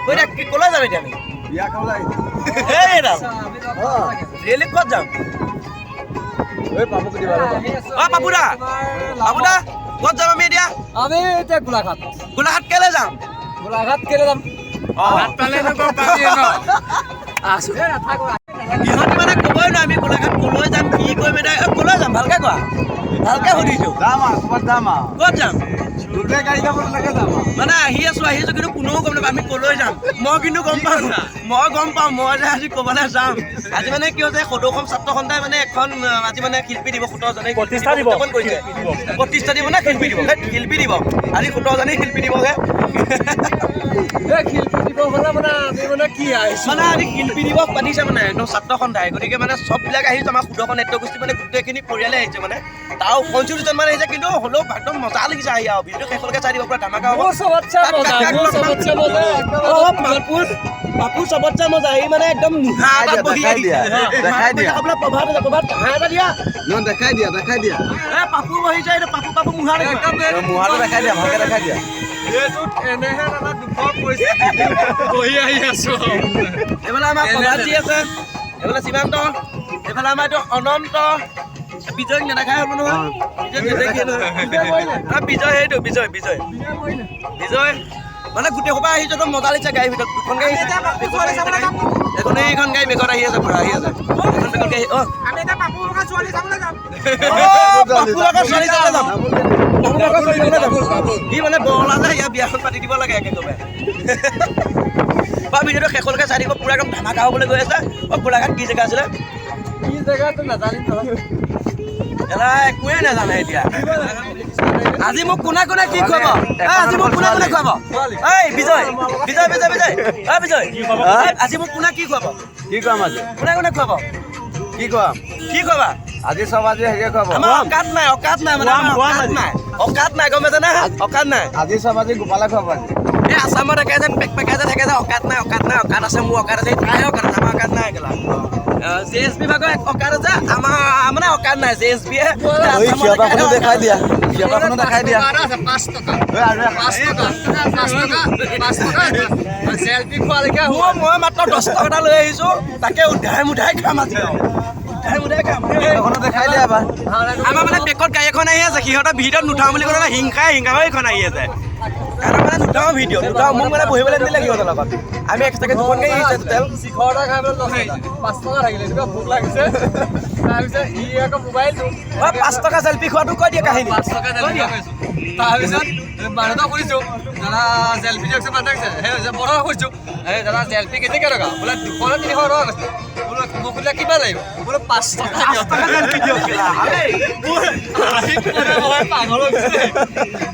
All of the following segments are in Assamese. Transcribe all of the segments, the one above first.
কৈ দিয়া, কি ক'লৈ যাম এতিয়া আমি? বিয়া খাবলৈ আহিছে। এই এইডাল ৰিয়েলি ক'ত যাম? ঐ পাপুক দিবা ৰ'বা। অ পাপুদা, পাপুদা ক'ত যাম আমি এতিয়া? আমি এতিয়া গোলাঘাট। গোলাঘাট কেলে যাম? গোলাঘাট কেলে যাম? আছো। ইহঁতি মানে ক'বই নোৱাৰে আমি গোলাঘাট ক'লৈ যাম, কি কৰিম এতিয়া। অ, ক'লৈ যাম ভালকে কোৱা, ভালকে সুধিছো। যাম আৰু ক'ৰবাত যাম আৰু। ক'ত যাম? গোটেই গাড়ী যাব তেনেকে যাম আৰু। মানে আহি আছো, আহি আছো, কিন্তু কোনেও গম নাপায় আমি ক'লৈ যাম। মই কিন্তু গম পাওঁ, মই গম পাওঁ মই যে আজি ক'বালৈ যাম। আজি মানে কি হৈছে, সদৌ অসম ছাত্ৰ সন্থাই মানে এখন আজি মানে শিল্পী দিৱস 17জনে প্ৰতিষ্ঠা দিৱস। উদযাপন কৰিছে। প্ৰতিষ্ঠা দিব নে শিল্পী দিব? সেই শিল্পী দিব। আজি 17জনেই শিল্পী দিৱসহে। এই শিল্পী দিৱস হ'লে মানে আমি মানে কি আহিছো মানে আজি শিল্পী দিৱস পাতিছে মানে একদম ছাত্ৰ সন্থাই, গতিকে মানে চববিলাক আহিছে। আমাৰ সুদৰ্শন নাট্যগোষ্ঠী মানে গোটেইখিনি পৰিয়ালে আহিছে, মানে তাৰ উপঞ্চি দুজনমান আহিছে, কিন্তু হ'লেও একদম মজা লাগিছে আহি। আৰু ভিডিঅ'টো শেষলৈকে চাই দিব, পুৰা ধামাকা হ'ব। মোৰ চবতছে মজা, মোৰ চবতছে মজা একদম। অ পাপুৰ, পাপুৰ চবতছে মজা। সি মানে একদম মুহা এটাত বহি দেখাই দিয়া, আহিছে। দেখাই দিয়া। আপোনাৰ প্ৰভাত আছে, প্ৰভাত হাঁহ এটা দিয়া। নহয়, দেখাই দিয়া, দেখাই দিয়া। এ পাপু বহিছে, এইটো পাপু, পাপু মুহা দেখুৱা। মুহাটো দেখাই দিয়া, ভালকে দেখাই দিয়া। এইটোত এনেহে এটা দুখৰ পৰিস্থিতি বহি আহি আছো। এইফালে আমাৰ প্ৰভাত জি আছে, এইফালে সীমান্ত, এইফালে আমাৰ এইটো অনন্ত। বিজয়ক নেদেখাই হ'লো নহয়, বিজয়ক নেদেখিয়ে নহয়। বিজয় সেইটো বিজয়, বিজয়, বিজয় মানে গোটেই সোপা আহিছে, একদম মজা লাগিছে। গাড়ীৰ ভিতৰত দুখন গাড়ী আহিছে, এখন এইখন গাড়ী বেগত আহি আছে, পুৰা আহি আছে এখন বেগত গাড়ী। অ পাপু লগত ছোৱালী চাবলৈ যাম, পাপু লগত ছোৱালী চাবলৈ যাম। সি মানে বৰলা যে, ইয়াৰ বিয়াখন পাতি দিব লাগে একেবাৰে। বা ভিডিঅ'টো শেষলৈকে চাই থাকিব, পুৰা একদম ধামাকা হ'বলৈ গৈ আছে। অ গোলাঘাট কি জেগা আছিলে? কি জেগাটো নাজানিম নহয়। এলা একোৱে নাজানে এতিয়া। আজি মোক কোনে কোনে কি খুৱাব? এই, আজি মোক কোনে কোনে খুৱাব? এই বিজয়, বিজয়, বিজয়, বিজয়, অ বিজয়, এই, আজি মোক কোনে কি খুৱাব? কি খুৱাম আজি? কোনে কোনে খুৱাব? কি খুৱাম? কি খুৱাবা? আজি চব আজি হেৰিয়ে খুৱাব। আমাৰ অকাত নাই, অকাত নাই, মানে আমাৰ অকাত নাই, অকাত নাই, গম পাইছে নে? অকাত নাই। আজি চব আজি গোপালে খুৱাব আজি। এই আছামত একে যেন পেক পেকাই যে থাকে যে, অকাত নাই, অকাত নাই, অকাত আছে, মোৰ অকাত আছে, তাইহে অকাত আছে, আমাৰ অকাত নাই। কেলা জে এছ বি ভাগৰ অকাত আছে, আমাৰ মানে অকাত নাই। জে এছ বিয়ে ঐ সিহঁতৰখনো দেখাই দিয়া, সিহঁতৰখনো দেখাই দিয়া। 5 টকা, ঐ আৰু 5 টকা, 5 টকা, 5 টকা চেলফি খোৱালৈকে। মই মাত্ৰ 10 টকা এটা লৈ আহিছো, তাকে উধাই মুধাই খাম আজি, উধাই মুধাই খাম। সিহঁতৰখনো দেখাই দিয়া এবাৰ। আমাৰ মানে বেকত গাড়ী এখন আহি আছে, সিহঁতৰ ভিডিঅ'ত নুঠাওঁ বুলি ক'লে হিংসাই হিংসা হৈ এইখন আহি আছে। কাৰণ মানে নুঠাওঁ ভিডিঅ', নুঠাওঁ, মোক মানে বহিবলৈ নিদিলে সিহঁতৰ লগত। আমি এক্সট্ৰাকে দুখন গাড়ী আহিছে টোটেল। শিখৰ এটা খাই পেলাই 10 টকা, 5 টকা থাকিলে, এনেকুৱা ভোক লাগিছে। তাৰপিছত ই আকৌ মোবাইলটো অ 5 টকা চেলফি খোৱাটো কৈ দিয়া কাহিনী। 5 টকা চেলফি খাইছো। তাৰপিছত মানুহটো সুধিছো, দাদা চেলফি দিয়কচোন। মানুহ কৈছে, সেই বৰক সুধিছো, এই দাদা চেলফি কেজি কেইটকা? বোলে 200 নে 300 টকা কৈছে। বোলো মোক সুধিলে কিমান লাগিব? বোলো 5 টকা দিয়ক। 5 টকা চেলফি দিয়ক। মই পাগল হৈ গৈছে।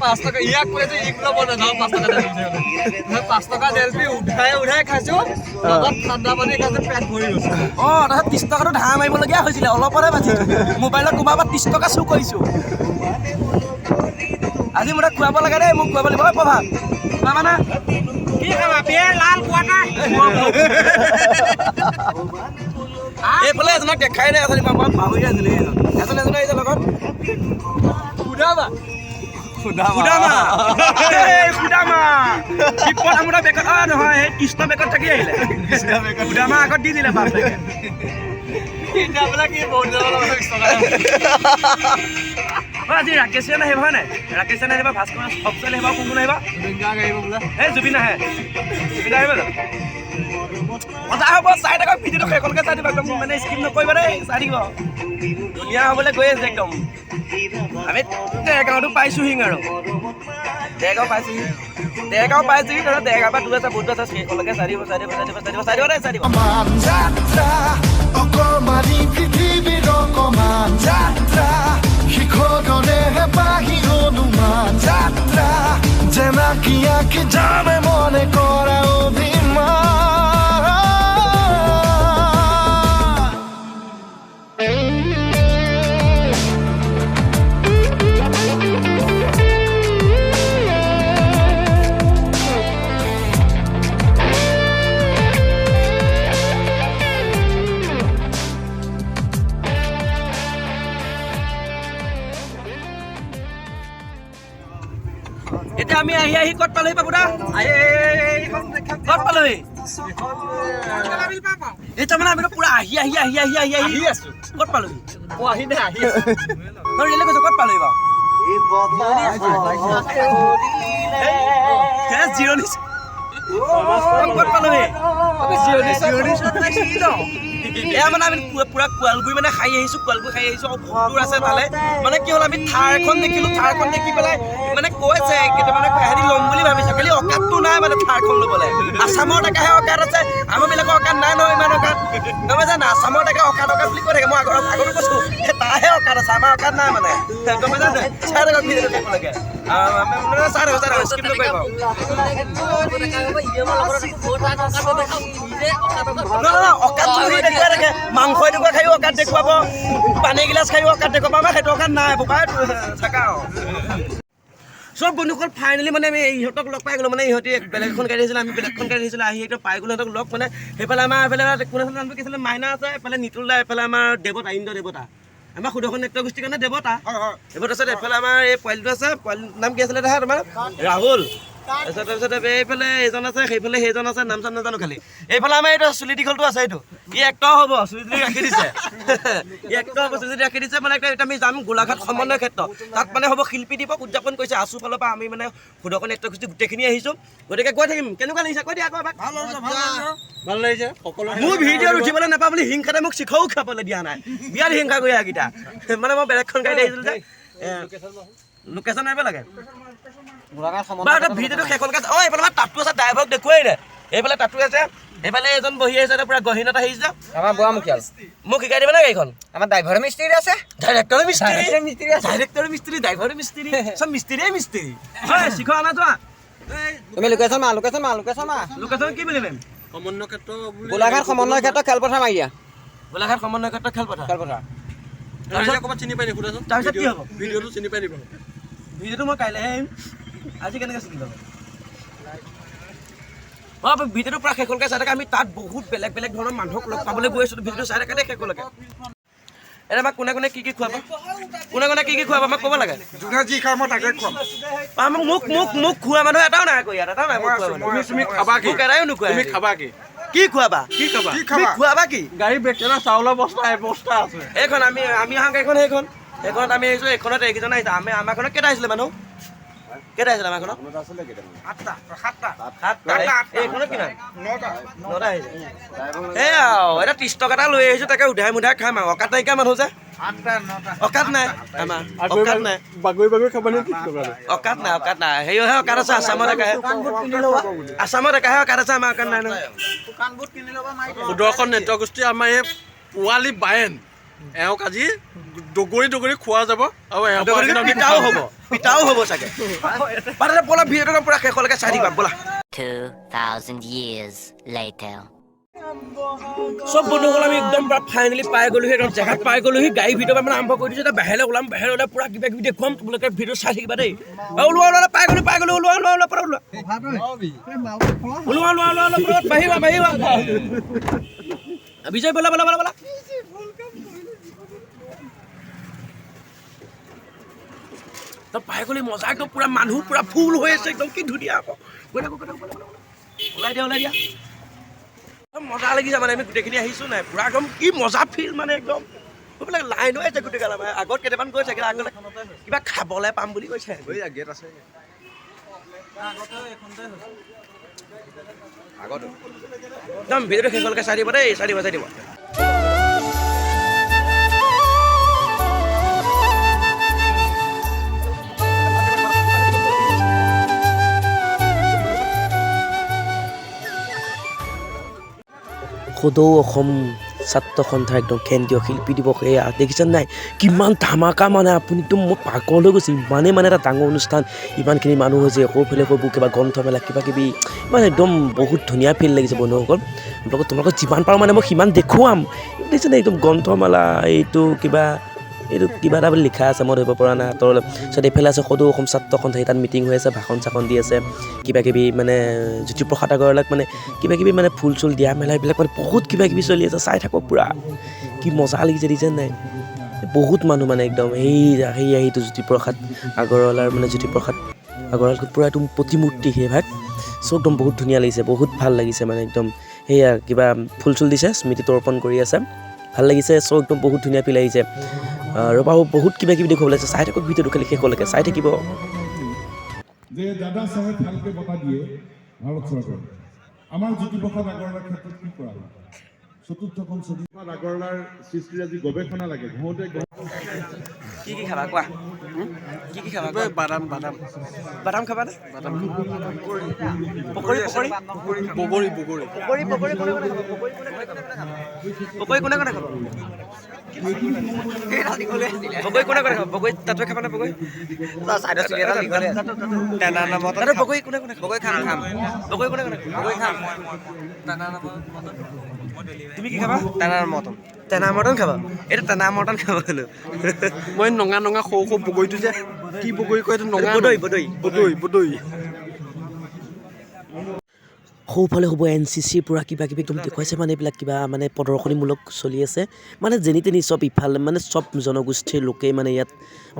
5 টকা ইয়াক কৈছে, ই বোলে মই নাযাওঁ, 5 টকা চেলফি। 5 টকা চেলফি উঠাই উঠাই খাইছো, লগত ঠাণ্ডা পানী খাইছো, পেট ভৰি গৈছে। অ তাৰপিছত 30 টকাটো ধাৰ মাৰিবলগীয়া হৈছিলে, অলপতে বাচিছো। মোবাইলত ক'ৰবাৰ পৰা 30 টকা চুৰ কৰিছো। আজি মোক খুৱাব লাগে দেই, মোক খুৱাব লাগিব। ঐ প্ৰভাত, খুৱাবা না? কি খাবা? বিয়েৰ, লাল কোৱাটাৰ। এইফালে এজনক দেখাই নাই, অথনি মই পাহৰি আছিলো। এইজন এজন এজন আহিছে লগত। সুধাবা, সুদামা, এই সুদামা বিপদ আমোদা বেকত। অ নহয়, সেই কৃষ্ণ বেকত থাকি আহিলে। সুদামা আগত দি দিলে বাপেকে। কি বহুত আজি ৰাকেশে নাহিব হয় নাই? ৰাকেশে নাহিব, ভাস্কৰ অফচল আহিব, কোন কোন আহিব? এই জুবিন আহে, জুবিন আহিব। মজা হ'ব, চাই থাকক ভিডিঅ'টো শেষলৈকে চাই দিব, একদম মানে স্কিপ নকৰিব দেই, চাই থাকিব। ধুনীয়া হ'বলৈ গৈ আছে একদম। আমি দেৰগাঁৱতো পাইছোহি আৰু দেৰগাঁও পাইছোহি, দেৰগাঁও পাইছোহি। তাৰপিছত দেৰগাঁৱৰ পৰা দূৰ আছে, বহুত দূৰ আছে। শেষলৈকে চাই দিব, চাই দিব, চাই দিব, চাই দিব, চাই দিব দেই, চাই দিব। যাত্ৰা অকমানি পৃথিৱীৰ অকমান যাত্ৰা, শিখৰে হেঁপাহী হনুমান যাত্ৰা, জেনাকি আঁকি জানে মনে কৰা অভিমান। এতিয়া আমি আহি আহি ক'ত পালোহি বাবুদা? ক'ত পালোহি? এতিয়া মানে আমি পুৰা আহি আহি আহি আহি আহি আহি আছো। ক'ত পালোহি? মই আহি নাই, আহি আছো। মই ৰেলে কৈছো, ক'ত পালোহি বাৰু? জিৰণি ক'ত পালোহি? এয়া মানে আমি পুৰা কোৱালগুৰি মানে খাই আহিছো, কোৱালগুৰি খাই আহিছো। আৰু বহুত দূৰ আছে তালে। মানে কি হ'ল, আমি থাৰ এখন দেখিলো, থাৰখন দেখি পেলাই মানে কৈছে কেইটামানে এহেঁতি ল'ম বুলি ভাবিছে, খালি অকাতটো নাই মানে থাৰখন ল'বলৈ। আছামৰ টকাহে অকাত আছে, আমাৰবিলাকৰ অকাত নাই নহয় ইমান অকাত। গম পাইছা নাই? আছামৰ টকা অকাত অকাত বুলি কৈ থাকে। মই আগতো কৈছো, তাৰহে অকাত আছে, আমাৰ অকাত নাই মানে। গম পাইছা নাই? চাই থাকক ভিডিঅ'টো শেষলৈকে। চাই থাকক, চাই থাকক, স্কিপ নকৰিব। অকাতটো সি দেখুৱাই থাকে, মাংস এটুকুৰা খায়ো অকাত দেখুৱাব, পানী এগিলাচ খায়ো অকাত দেখুৱাব। আমাৰ সেইটো অকাত নাই বোপাই, থাকা। চব বন্ধুসকল ফাইনেলি মানে আমি ইহঁতক লগ পাই গ'লো। মানে ইহঁতি বেলেগ এখন গাড়ী আহিছিলে, আমি বেলেগ এখন গাড়ী আহিছিলে। আহি একদম পাই গ'লো সিহঁতক লগ। মানে সেইফালে আমাৰ এইফালে কোন আছিলে নামটো কি আছিলে, মাইনা আছে, এইফালে নিতুল দা, এইফালে আমাৰ দেৱতা, ইন্দ্ৰ দেৱতা, আমাৰ সুদৰ্শন নাট্য গোষ্ঠীৰ কাৰণে দেৱতা দেৱতা আছে। এইফালে আমাৰ এই পোৱালিটো আছে, পোৱালি নাম কি আছিলে দেখা তোমাৰ, ৰাহুল। তাৰপিছত এইফালে এইজন আছে, সেইফালে সেইজন আছে, নাম চাম নাজানো। খালি এইফালে আমাৰ এইটো চুলি দীঘলটো আছে, এইটো ই এক্টৰ হ'ব, চুলি তুলি ৰাখি দিছে, ই এক্টৰ হ'ব, চুলি ৰাখি দিছে। মানে এতিয়া আমি যাম গোলাঘাট সমন্বয় ক্ষেত্ৰ, তাত মানে হ'ব শিল্পী দিৱস উদযাপন কৰিছে আছু ফালৰ পৰা। আমি মানে সুদৰ্শন নাট্য গোষ্ঠী গোটেইখিনি আহিছোঁ, গতিকে গৈ থাকিম। কেনেকুৱা লাগিছে কৈ দিয়া আকৌ এবাৰ। ভাল লাগিছে সকলো। মোৰ ভিডিঅ'ত উঠিবলৈ নাপাওঁ বুলি হিংসাতে মোক শিখও খাবলৈ দিয়া নাই, বিৰাট হিংসা কৰি এইকেইটা। মানে মই বেলেগখন গাড়ীত আহিছিলোঁ যে, লোকেশ্যন মাৰিব লাগে। ভিডিঅ'টো শেষলৈকে। অ এইফালে আমাৰ তাঁতটো আছে, ড্ৰাইভাৰক দেখুৱাই দে। এইফালে তাঁতটো আছে, এইফালে এজন বহি আছে, পুৰা গহীনত আহিছে। আমাৰ বুঢ়া মুখিয়াল। মোক শিকাই দিবা নে গাড়ীখন? আমাৰ ড্ৰাইভাৰ মিস্ত্ৰী আছে, ডাইৰেক্টৰ মিস্ত্ৰী, ডাইৰেক্টৰ মিস্ত্ৰী, ড্ৰাইভাৰ মিস্ত্ৰী, চব মিস্ত্ৰীয়ে মিস্ত্ৰী। হয় শিখৰ আনা যোৱা। তুমি লোকেশ্যন মাৰ, লোকেশ্যন মাৰ, লোকেশ্যন মাৰ। লোকেশ্যন কি বুলি মেম? সমন্বয় ক্ষেত্ৰ, গোলাঘাট সমন্বয় ক্ষেত্ৰ খেলপথাৰ মাৰি দিয়া। গোলাঘাট সমন্বয় ক্ষেত্ৰ খেলপথাৰ, খেলপথাৰ। তাৰপিছত চিনি পাই সোধাচোন। তাৰপিছত কি হ'ব? ভিডিঅ'টো চিনি পাই দিব। ভিডিঅ'টো মই কাইলৈহে আহিম, আজি কেনেকৈ চিনি পাব? অঁ ভিডিঅ'টো পুৰা শেষলৈকে চাই থাকে। আমি তাত বহুত বেলেগ বেলেগ ধৰণৰ মানুহক লগ পাবলৈ গৈ আছোঁ, ভিডিঅ'টো চাই থাকে দেই শেষলৈকে। এতিয়া আমাক কোনে কোনে কি কি খুৱাব, কোনে কোনে কি কি খুৱাব আমাক ক'ব লাগে। যোনে যি খাই মই তাকে খুৱাম। আমাক মোক মোক মোক খোৱা মানুহ এটাও নাই আকৌ ইয়াত, এটাও নাই মোক খোৱা মানুহ। তুমি খাবা কি? মোক এটাইও নোখোৱা। তুমি খাবা কি? কি খুৱাবা? কি খাবা? তুমি খুৱাবা কি? গাড়ী বেকেলা চাউলৰ বস্তা এবস্তা আছে। এইখন আমি আমি অহা গাড়ীখন, সেইখন সেইখনত আমি আহিছোঁ, এইখনত এইকেইজন আহিছে। আমি আমাৰখনত কেইটা আহিছিলে মানুহ? কেইটা আহিছিলে আমাৰখনত? আঠটা, সাতটা, সাতটা। এইখনত কিমান? নটা। নটা আহিছে। এই আৰু এটা 30 টকা এটা লৈ আহিছোঁ, তাকে উধাই মুধাই খাম আৰু। অকাত নাইকিয়া মানুহ যে, অকাত নাই আমাৰ, অকাত নাই। বাগৰি বাগৰি খাব নে? অকাত নাই, অকাত নাই। হেৰিহে অকাত আছে, আছামত একাহে, আছামত একাহে অকাত আছে, আমাৰ অকাত নাই নহয়। সুদৰ্শন নাট্য গোষ্ঠী আমাৰ এই পোৱালি বায়েন, এওঁক আজি ডগৰি ডগৰি খোৱা যাব আৰু পিতাও হ'ব, পিতাও হ'ব চাগে। ব'লা ভিডিঅ'টো পুৰা শেষলৈকে চাই থাকিবা ব'লা। 2000 years later. চব বন্ধুসকল আমি একদম পুৰা ফাইনেলি পাই গ'লোহি, একদম জেগাত পাই গ'লোহি। গাড়ী ভিতৰৰ পৰা মানে আৰম্ভ কৰি দিছোঁ, এতিয়া বাহিৰলৈ ওলাম, বাহিৰলৈ ওলাই পুৰা কিবা কিবি দেখুৱাম। তোমালোকে ভিডিঅ' চাই থাকিবা দেই। ওলোৱা ওলোৱা, পাই গ'লো, পাই গ'লো, ওলোৱা ওলোৱা ওলোৱা, পৰা ওলোৱা ওলোৱা ওলোৱা ওলোৱা ওলোৱা, বাহিবা বাহিবা। বিজয় ব'লা ব'লা ব'লা ব'লা। পাই গ'লে মজা, একদম পুৰা মানুহ পুৰা ফুল হৈ আছে, একদম কি ধুনীয়া। আকৌ গৈ থাকো, গৈ থাকো, ওলাই দিয়া, ওলাই দিয়া। মজা লাগিছে মানে আমি গোটেইখিনি আহিছোঁ নাই, পুৰা একদম কি মজা ফিল মানে একদম। এইবিলাক লাইন হৈ আছে গোটেই গাল। আগত কেইটামান গৈছে, আগত কিবা খাবলৈ পাম বুলি কৈছে। একদম ভিডিঅ'টো শেষলৈকে চাই দিব দেই, চাই দিব, চাই দিব। সদৌ অসম ছাত্ৰ সন্থাৰ একদম কেন্দ্ৰীয় শিল্পী দিৱস এয়া দেখিছে নাই কিমান ধামাকা, মানে আপুনি একদম মই পাগল হৈ গৈছোঁ। ইমানেই মানে এটা ডাঙৰ অনুষ্ঠান, ইমানখিনি মানুহ হৈছে, সৌফালে সেইবোৰ কিবা গ্ৰন্থমেলা কিবা কিবি, মানে একদম বহুত ধুনীয়া ফিল লাগিছে বন্ধুসকল। তোমালোকক যিমান পাৰোঁ মানে মই সিমান দেখুৱাম। দেখিছে নাই একদম গ্ৰন্থমেলা, এইটো কিবা এইটো কিবা এটা বুলি লিখা আছে, মই ধৰিব পৰা নাই। আঁতৰলৈ তাৰপিছত এইফালে আছে সদৌ অসম ছাত্ৰ সন্থা, তাত মিটিং হৈ আছে, ভাষণ চাষণ দি আছে, কিবা কিবি মানে জ্যোতিপ্ৰসাদ আগৰৱালাক মানে কিবা কিবি মানে ফুল চুল দিয়া মেলা এইবিলাক মানে বহুত কিবা কিবি চলি আছে। চাই থাকক পুৰা কি মজা লাগিছে, দেখিছে নাই বহুত মানুহ মানে একদম সেই সেইটো জ্যোতিপ্ৰসাদ আগৰৱালাৰ মানে জ্যোতিপ্ৰসাদ আগৰৱালাৰ পুৰা একদম প্ৰতিমূৰ্তি সেইভাগ। চ' একদম বহুত ধুনীয়া লাগিছে, বহুত ভাল লাগিছে। মানে একদম সেয়া কিবা ফুল চুল দিছে, স্মৃতি তৰ্পণ কৰি আছে, ভাল লাগিছে। চ' একদম বহুত ধুনীয়া ফিল আহিছে। ৰ'বা, বহুত কিবা কিবি দেখুৱাবলৈ আছে, চাই থাকক ভিডিঅ'টো, খালি শেষলৈকে চাই থাকিব। যে দাদা চাহেব ফাল্কে বঁটা দিয়ে ভাৰত চৰকাৰে, আমাৰ জ্যোতিপ্ৰসাদ আগৰৱালাৰ ক্ষেত্ৰত কি কৰা হয়? চতুৰ্থখন জ্যোতিপ্ৰসাদ আগৰৱালাৰ সৃষ্টিৰ আজি গৱেষণা লাগে ঘৰতে। কি কি খাবা কোৱা? কি কি খাবা কোৱা? বাদাম, বাদাম। বাদাম খাবানে? পকৰি, পকৰি। বগৰী, বগৰী। পকৰি, পকৰি কোনে কোনে খাব? পকৰি কোনে কোনে খাব? পকৰি কোনে কোনে খাব? বগৰী কোনে কোনে খাব? বগৰী তাতে খাবানে? বগৰী তাতে, বগৰী কোনে কোনে খাব? বগৰী খাম, খাম। বগৰী কোনে কোনে খাব? বগৰী খাম। তুমি কি খাবা? টেনাৰ মটন। টেনা মটন খাবা? এইটো টেনা মটন খাব হেনো। মই নঙা নঙা সৰু সৰু বগৰীটো যে, কি বগৰী কয় এইটো, নঙা। বদৈ, বদৈ। বদৈ, বদৈ। সৌফালে হ'ব এনচিচিৰ পৰা কিবা কিবি একদম দেখুৱাইছে, মানে এইবিলাক কিবা মানে প্ৰদৰ্শনীমূলক চলি আছে। মানে যেনি তেনি চব ইফালে মানে চব জনগোষ্ঠীৰ লোকেই মানে ইয়াত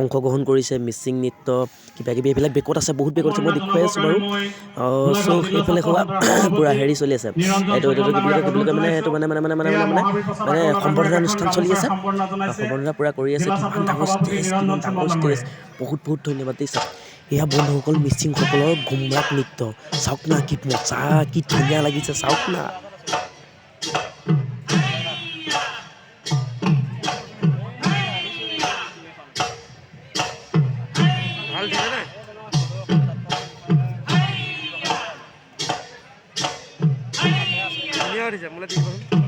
অংশগ্ৰহণ কৰিছে। মিচিং নৃত্য কিবা কিবি এইবিলাক বেকত আছে, বহুত বেকত আছে, মই দেখুৱাই আছোঁ বাৰু। চ' সেইফালে হোৱা পূৰা হেৰি চলি আছে, এইটো কি বুলি কয়, কি বুলি কয়, মানে এইটো মানে মানে মানে মানে মানে মানে মানে সম্বৰ্ধনা অনুষ্ঠান চলি আছে। সম্বৰ্ধনা পূৰা কৰি আছে। কিমান ডাঙৰ ষ্টেজ, কিমান ডাঙৰ ষ্টেজ! বহুত বহুত ধন্যবাদ দেই। চাওক, এয়া বন্ধুসকল, মিচিংসকলৰ গুমৰাগ নৃত্য। চাওক না, কি মজা, কি ধুনীয়া লাগিছে, চাওক না। ভাল দিছে নাই? ধুনীয়া উঠিছে, মোলৈ দি দিবাচোন।